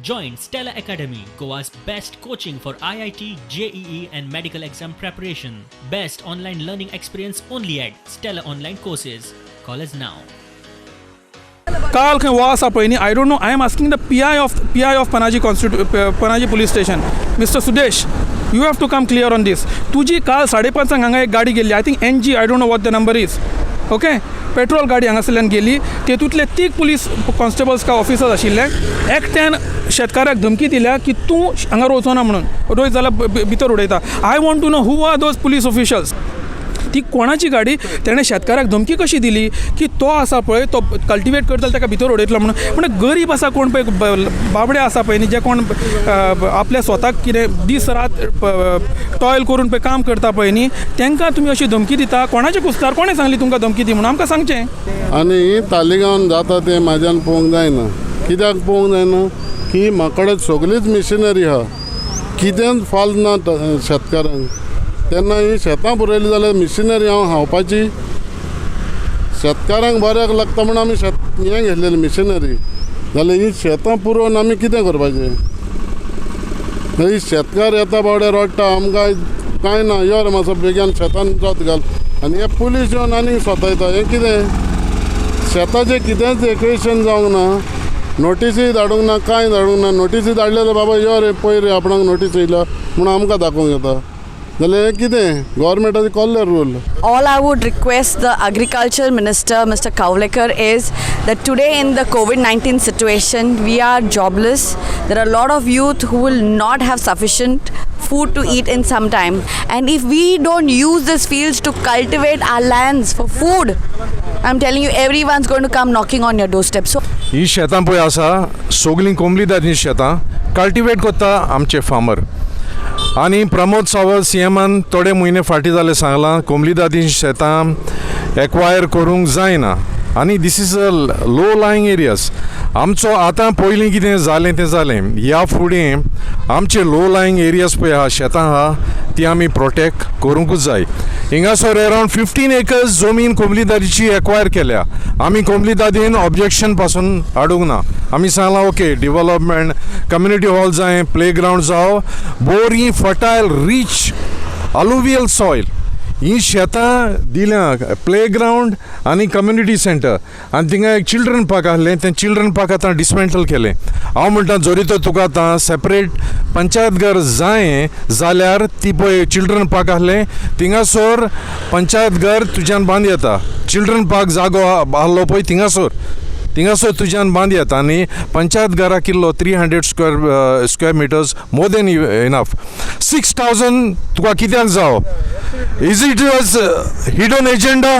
Join Stella Academy, Goa's best coaching for IIT, JEE, and medical exam preparation. Best online learning experience only at Stella Online Courses. Call us now. काल खंय वास आसा पळय न्ही, I don't know. I am asking the PI of Panaji police station, Mister Sudesh, you have to come clear on this. तुजी काल 5:30 हांगा एक गाडी गेल्ली, I think NG, I don't know what the number is, okay? Petrol गाडी हांगासरल्यान गेली. तेतूंतले तीग police constables का ऑफिसर्स आशिल्ले. एकट्यान शेतकाराक धमकी दिल्या की तूं हांगा रोवचो ना म्हणून, रोयत जाल्यार भितर उडयता. I want to know who are those police officials. ती कोणाची गाडी? तेणें शेतकाराक धमकी कशी दिली की तो आसा पळय, तो कल्टिवेट करता ताका भितर उडयतलो म्हणून. म्हणजे गरीब आसा कोण पळय, बाबडे आसा पळय न्ही, जे कोण आपल्या स्वताक कितें दीस रात टॉयल करून पळय काम करता पळय न्ही, तांकां तुमी अशी धमकी दिता. कोणाचे कुस्तार? कोणें सांगली तुमकां धमकी दी म्हणून? आमकां सांगचें. आनी ही तालिगांवान जाता तें म्हाज्यान पळोवंक जायना. कित्याक पळोवंक जायना की म्हाका सगळीच मिशिनरी आहा, कितेंच फाल्त ना शेतकारांक. तेन्ना ही शेतां पुरयलीं जाल्यार मिशिनरी हांव खावपाची. शेतकारांक बऱ्याक लागता म्हूण आमी शेत हें घेतलेलें मिशिनरी, जाल्यार ही शेतां पुरोवन आमी कितें करपाचें? ही शेतकार येता बावडे रडटा, आमकां कांय ना, यो रे मातसो बेगीन शेतान जोत घाल. आनी हे पुलीस येवन आनी सोतायता. हें कितें? शेताचें कितेंच एक्वेशन जावंक ना. नोटीसूय धाडूंक ना, कांय धाडूंक ना. नोटीसी धाडले जाल्यार बाबा यो रे, पळय रे, आपणाक नोटीस येयल्या म्हूण आमकां दाखोवंक येता. जाल्यार हें कितें गोवोरमेंटाचें कसलें rule? All I would request the Agriculture Minister, Mr. Kavlekar, is that today in the COVID 19 situation, we are jobless. There are a lot of youth who will not have sufficient food to eat in some time. And if we don't use these fields to cultivate our lands for food, I'm telling you, everyone's going to come knocking on your doorstep. So ही शेतां पळय आसा, सगळीं कोमलीदाची शेतां cultivate करता आमचे farmer. आनी प्रमोद सावंत सीएमान थोडे म्हयने फाटीं जाले सांगलां, कोमलीदादी शेतां एक्वायर करूंक जायना. आनी this is a low lying areas आमचो. आतां पयलीं कितें जालें तें जालें. ह्या फुडें आमचे लो लायींग एरियाज पळय आहा, शेतां आहा, ती आमी प्रोटेक्ट करूंकूच जाय. हिंगासर अरावंड 15 एकर्स जमीन कोमलीदादीची एक्वायर केल्या. आमी कोमलीदादीन ऑब्जेक्शन पासून हाडूंक ना. आमी सांगलां, ओके, डिवलपमेंट, कम्युनिटी हॉल जाय, प्ले ग्रावंड जावं. बोरी फर्टायल रीच अलुवियल सॉयल ही शेतां दिल्या प्ले ग्रावंड आनी कम्युनिटी सेंटर. आनी थिंगा एक चिल्ड्रन पार्क आहलें, तें चिल्ड्रन पार्क आतां डिसमेंटल केलें. हांव म्हणटा, जरी तर तुका आतां सेपरेट पंचायत घर जाय जाल्यार ती पळय चिल्ड्रन पार्क आहलें, थिंगासर पंचायत घर तुज्यान बांद येता. चिल्ड्रन पार्क जागो आहलो पळय थिंगासर, थिंगासर तुज्यान बांद येता. आनी पंचायत घरा किल्लो 300 square meters more than enough. 6,000 तुका कित्याक जावो? Is it was hidden agenda?